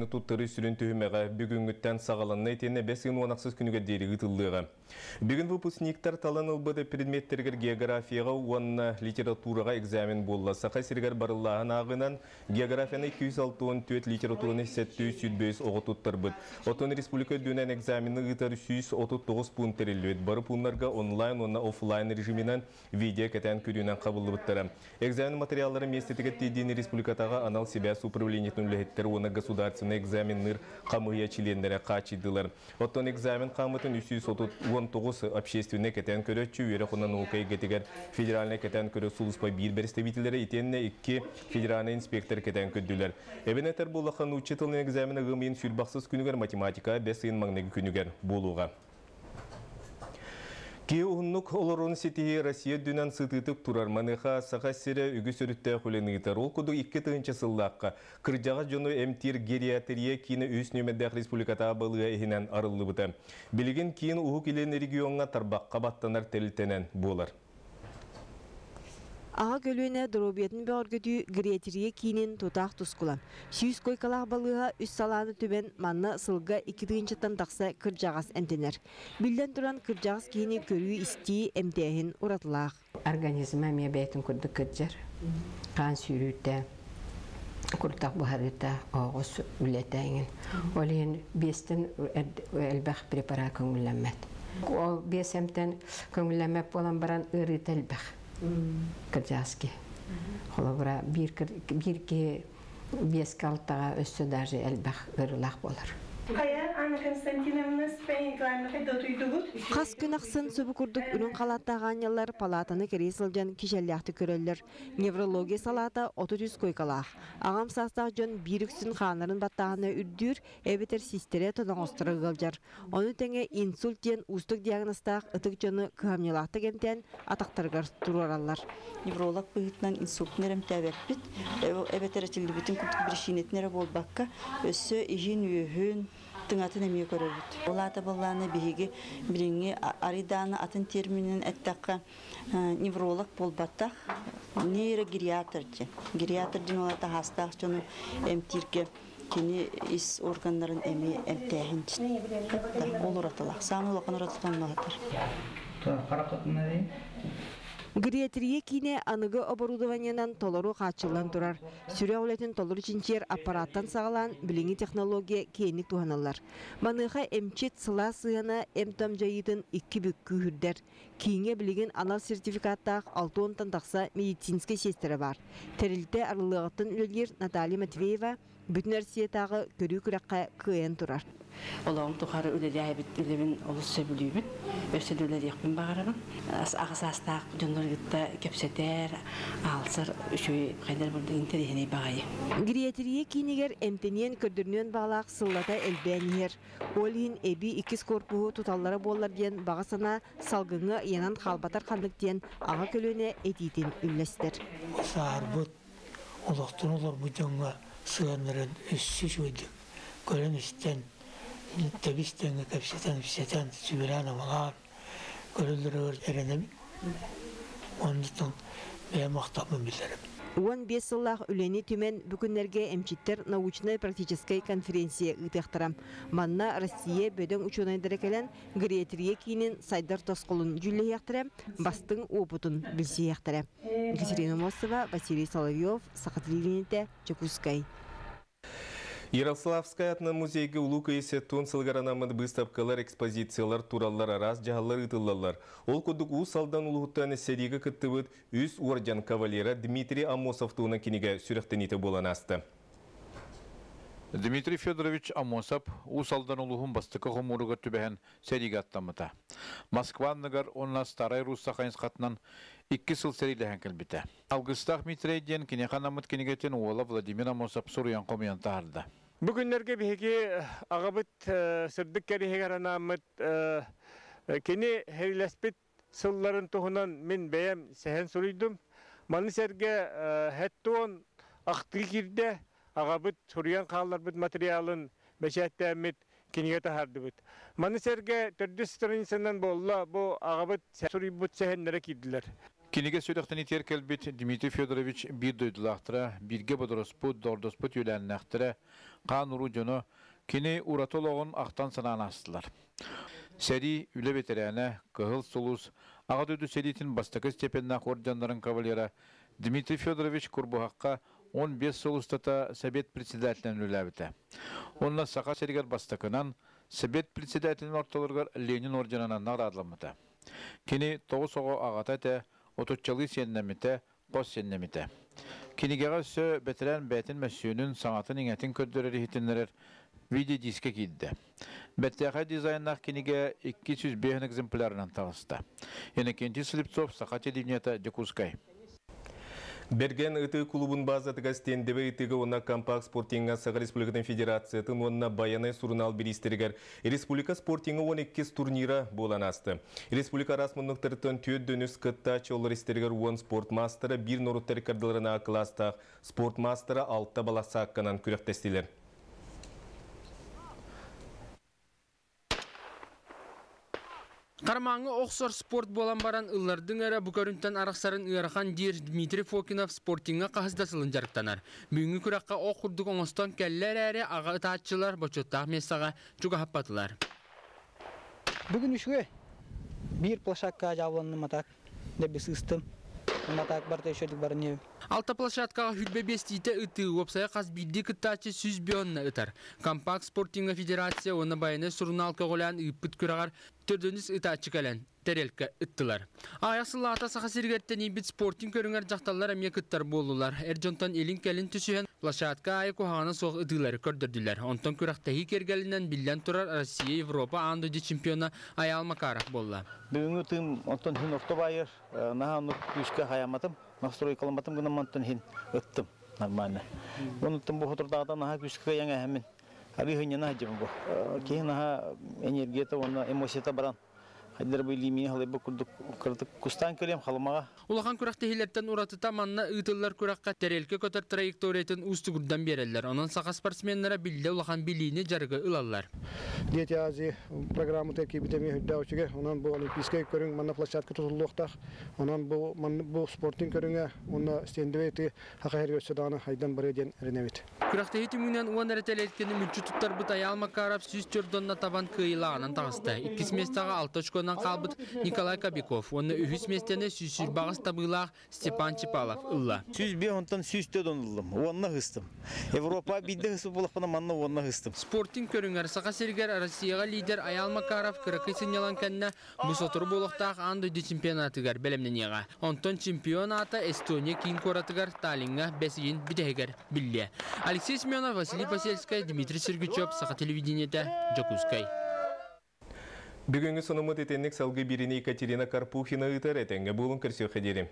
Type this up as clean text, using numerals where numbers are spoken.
Туттарыы сүрүн түһүмэҕэ бүгүҥҥүттэн саҕаланна итиэннэ бэс ыйын 16 күнүгэр диэри ыытыллыаҕа. Бүгүн выпускниктар талан ылбыт предметтэригэр географияҕа уонна литератураҕа экзамен буолла. Саха сиригэр барыллааһын ааҕыынан географияны 264, литератураны 725 оҕо туттарбыт. Оттон республика үрдүнэн экзамены ыытар 139 пункт тэриллибит. Бары пууннарга онлайн уонна офлайн режиминэн видео кэтээн көрүүнэн хабыллыбыттара. Экзамен материаллара миэстэтигэр тиийдиини республикатааҕы анал сибээс управлениетын үлэһиттэр уонна государственнай экзаменныыр хамыыһыйа чилиэннэрэ хааччыйдылар. Оттон экзамен хаамытын 339 общественнай кэтээн көрөөччү, үөрэх уонна наука эйгэтигэр федеральнай кэтээн көрөр сулууспа биир бэрэстэбиитэлэрэ итиэннэ икки федеральнай инспектор кэтээн көрдүлэр. Эбэн этэр буоллахха, нуучча тылын экзамена ыам ыйын сүүрбэхсис күнүгэр, математика бэс ыйын маҥнайгы күнүгэр буолуоҕа. Киһи уһуннук олорорун ситиһии Россия үрдүнэн сытыытык турар. Маныаха Саха сирэ үгүс өрүттээх үлэни ыытар. Ол курдук 2000 сыллаахха кырдьаҕас дьону эмтиир гериатрия киинэ үс нүөмэрдээх республикатааҕы балыыһа иһинэн арыллыбыта. Билигин киин Уһук Илин региоҥҥа тарбахха баттанар тэрилтэнэн буолар. Аҕа көлүөнэ доруобуйатын бөҕөргөтүү гериатрия киинин тутаах тускула. 100 койкалаах балыыһа үс салааны түмэн манна сылга 2 тыһыынчаттан тахса кырдьаҕас эмтэнэр. Биллэн туран, кырдьаҕас киһини көрүү-истии, эмтээһин уратылаах. Организма эмиэ бэйэтин курдук кырдьар. Хаан сүүрүүтэ, куртах буһарыыта, оҕус үлэтэ эҥин. Ол иһин биэстэн элбэх препарат көҥүллэммэт. Ол биэс эмтэн көҥүллэммэт буолан баран ыарыыта элбэх. Кырдьаҕас киһи. Холобура, биир, биир киһи биэскэ алтаҕа өссө даже элбэх ыарыылаах буолар. Хайа, Анна Константиновна, Хас күн ахсын субу курдук үрүҥ халааттаах аанньаллар палаатаны кэрийэ сылдьан кичэллээхтик көрөллөр. Неврология салаата 33 куойкалаах. Аҕам саастаах дьон биир үксүн хааннарын баттааһына үрдүүр, эбэтэр систэрэ тоноҕосторо ыалдьар. Ону тэҥэ инсульт диэн уустук диагнозтаах ытык дьону кыһамньылаахтык эмтээн атахтарыгар туруораллар. Невролог быһыытынан инсультун эрэ эмтээбэппит, эбэтэр этиллибитин курдук биричиинэтин эрэ буолбакка, өссө иһин-үөһүн, тыҥатын эмиэ көрөбүт. Ол аата буоллаҕына биһиги билиҥҥи арыйдааны атын термининэн эттэххэ, невролог буолбатах, нейрогериатр диэн. Гериатр диэн ол аата хаастаах дьону эмтииргэ кини ис органнарын эмиэ эмтээһин ол уратылаах. Саамай улахан уратыта онно сытар. Гериатрия киинэ аныгы оборудованиенан толору хааччыллан турар. Сүрэх үлэтин толору чинчийэр аппараттан саҕалаан билиҥҥи технология киэҥник туһаныллар. Маныаха эмчит сылаас сыһыана эмп-том дьайыытын икки бүк күүһүрдэр. Кииҥҥэ билигин анал сертификаттаах 60-тан тахса медицинскэй сиэстэрэ баар. Тэрилтэ арыллыаҕыттан үлэлиир Наталья Матвеева Бүтүн Россиятааҕы көрүү күрэххэ кыайан турар. Олоҕум тухары үлэлээбит үлэбин олус сөбүлүүбүн. Өссө да үлэлиэхпин баҕарабын. Аҕа саастаах дьоннору кытта кэпсэтэр, аалсар үчүгэй хайдар бурдук интэриэһинэй баҕайы. Гериатрия киинигэр эмтэниэн, көрдөрүнүөн баҕалаах сыллата элбээн иһэр. Ол иһин эбии иккис корпуһу туталлара буоллар диэн баҕа санаа салгыҥҥа ыйанан хаалбатар ханнык диэн аҕа көлүөнэ этиитин үллэстэр. Саарбыт олохтон олорбут дьоҥҥо сыһыаннарын өссө үчүгэйдик көрөн-истэн, тэбис-тэҥҥэ кэпсэтэн-ипсэтэн, сүбэлээн-амалаан көрөллөрүгэр эрэнэбин. Оннуттан бэйэм махталбын биллэрэбин. 15 сыллаах үлэни түмэн бу күннэргэ эмчиттэр научнай-практическай конференция ыытыахтара. Манна Россия бөдөҥ учуонайдара кэлэн гериатрия киинин сайдар тосхолун дьүүллэһиэхтэрэ, бастыҥ уопутун билсиһиэхтэрэ. Екатерина Мосова, Василий Соловьев, Саха телевидениетэ, Дьокуускай. Ярославскай атынан музейга Улуу Кыайыы 70 сылыгар анаммыт быыстапкалар, экспозициялар тураллар, араас дьаһаллар ыытыллаллар. Ол курдук Уус Алдан улууһуттан сэриигэ кыттыбыт үс уордьан кавалера Дмитрий Аммосов туһунан кинигэ сүрэхтэниитэ буолан ааста. Дмитрий Федорович Аммосов Уус Алдан улууһун бастакы хомууругар түбэһэн сэриигэ аттаммыта. Москва анныгар уонна Старай Русса хайысхатынан 2 сыл сэриилэһэн кэлбитэ. Алгыстаах Митрей диэн киниэхэ анаммыт кинигэтин уола Владимир Аммосов суруйан хомуйан таһаарда. Бу күннэргэ биһиги аҕабыт сырдык кэриһигэр анааммыт кини сэриилэспит сылларын туһунан мин бэйэм сэһэн суруйдум. Маны сэргэ хэттуон ахтыы киирдэ, аҕабыт суруйан хаалларбыт материалын бэчээттээммит кинигэ таһаардыбыт. Маны сэргэ төрдүс страницанан буолла бу аҕабыт суруйбут сэһэннэрэ киирдилэр. Кинигэ сүрэхтэниитигэр кэлбит Дмитрий Федорович биир дойдулаахтара, бииргэ бодороспут, доҕордоспут үөлээннээхтэрэ, хаан-уруу дьоно кини ураты олоҕун ахтан-санаан аастылар. Сэрии, үлэ бэтэрээнэ, Кыһыл Сулус, Аҕа дойду сэриитин бастакы степеннээх орденнарын кавалера Дмитрий Федорович Курбуһахха 15 сыл устата Совет председателинэн үлэлээбитэ. Уонна Саха сиригэр бастакынан Совет председателин ортолоругар Ленин орденынан наҕараадаламмыта. Кини тоҕус оҕо аҕата этэ, отуччалыы сиэннэммитэ, хос сиэннэммитэ. Кинигэҕэ өссө бэтэрээн бэйэтин мөссүөнүн, саҥатын-иҥэтин көрдөрөр-иһитиннэрэр видеодиискэ киирдэ. Бэртээхэй дизайннаах кинигэ 205 экземплярынан таҕыста. Иннокентий Слепцов, Саха телевидениета, Дьокуускай. Бэргэн ытыы кулубун базатыгар стендевэй ытыыга уонна компакт спортиҥҥа Саха Республикатын Федерациятын уонна Байанай сурунаал бириистэригэр республика спортиҥа 12 турнира буолан ааста. Республика араас муннуктарыттан түөрт дөнүс кыттааччы олор истэригэр 10 спорт маастара, биир норуттар иккардыларынааҕы кылаастаах спорт маастара алта баласаакканан күрэхтэстилэр. Кармаҥҥа охсор спорт буолан баран ыллардыҥ эрэ бу көрүнтэн арахсарын ыарахан диир Дмитрий Фокинов спортиҥҥа хаһыс да сылын дьарыктанар. Бүгүҥҥү күрэххэ ох курдук оҥостон кэллэ эрээри аҕа ытааччылар бочуоттаах миэстэҕэ чугаһаппатылар. Бүгүн үчүгэй. Биир площадка дьаабыланным а так дэби сыыстым. Матаак барыта еще барыньы. Алта площадкаҕа хүрбэ биэстиитэ ытыы, уопсайа хас биирдии кыттааччы 100 бионна ытар. Компакт спортиҥҥа федерация уонна Байанай сурунаал көҕүлээн ыыппыт күрэҕэр төрдөнүс ытааччы кэлэн, тэрилкэ ыттылар. Аҕыйах сыллааҕыта Саха сиригэр тэнийбит спортинг көрүҥэр дьахталлар эмиэ кыттар буоллулар. Эр дьонтон илин-кэлин түсүһэн площадка аайы куһаҕана суох ытыылары көрдөрдүлэр. Онтон күрэхтэһии киэргэлинэн биллэн турар Россия, Европа, аан дойду чемпиона Айаал Макаров буолла. Бүгүҥҥү тыым оттон хин орто баайыр, наһаа оннук күүскэ хайамматым, настройкаламматым гынан мантан хин ыттым нормально. Онуттан бу хотурдааҕыта наһаа күүскэ кыайан эһэммин. Аби хынньана сылдьабын бу. Киһи наһаа энергията уонна эмоцията баран хайдары бу илиимини халайбыт курдук кыратык кустаан кэлиэм халымаҕа. Улахан күрэхтэһиилэртэн уратыта манна ыытыллар күрэххэ тэрилкэ көтөр траекториятын уустугурдан биэрэллэр. Онон саха спортсменнара биллэ улахан билиини дьарыгы ылаллар. Дети Азии программата киирбитэ үрдээх үчүгэй. Онон бу олимпийскай көрүҥ манна площадка тутуллуохтаах. Онон бу бу спортинг көрүҥэ уонна стендовый ытыы Саха сиригэр өссө даҕаны хайдан барыа диэн эрэнэбит. Күрэхтэһии түмүгүнэн 10 эрэ тэлэлкэни мүлчү туттарбыт Айаал Макаров 104 тонна табан кыайыылааҕынан таҕыста. Иккис миэстэҕэ алта очконан хаалбыт Николай Кобяков уонна үһүс миэстэни 128 табыылаах Степан Чепалов ылла. 105 онтон 104 ыллым, уонна ыһыстым. Европа биирдэ ыһыспыт буоллахпына манна уонна ыһыстым. Спортинг көрүҥэр Саха сиригэр Россияҕа лидер Айаал Макаров кыракый сынньалаҥ кэннэ бу сотору буолуохтаах аан дойду чемпионатыгар бэлэмнэниэҕэ. Онтон чемпион аата Эстония киин куоратыгар Таллиҥҥа бэс ыйын бүтэһигэр биллиэ. Алексей Семенов, Василий Посельскай, Дмитрий Сергучев, Саха телевидениетэ, Дьокуускай. Бүгүҥҥү сонуммут итинник. Салгыы биэриини Екатерина Карпухина ыытар. Этэҥҥэ буолун, көрсүөххэ диэри.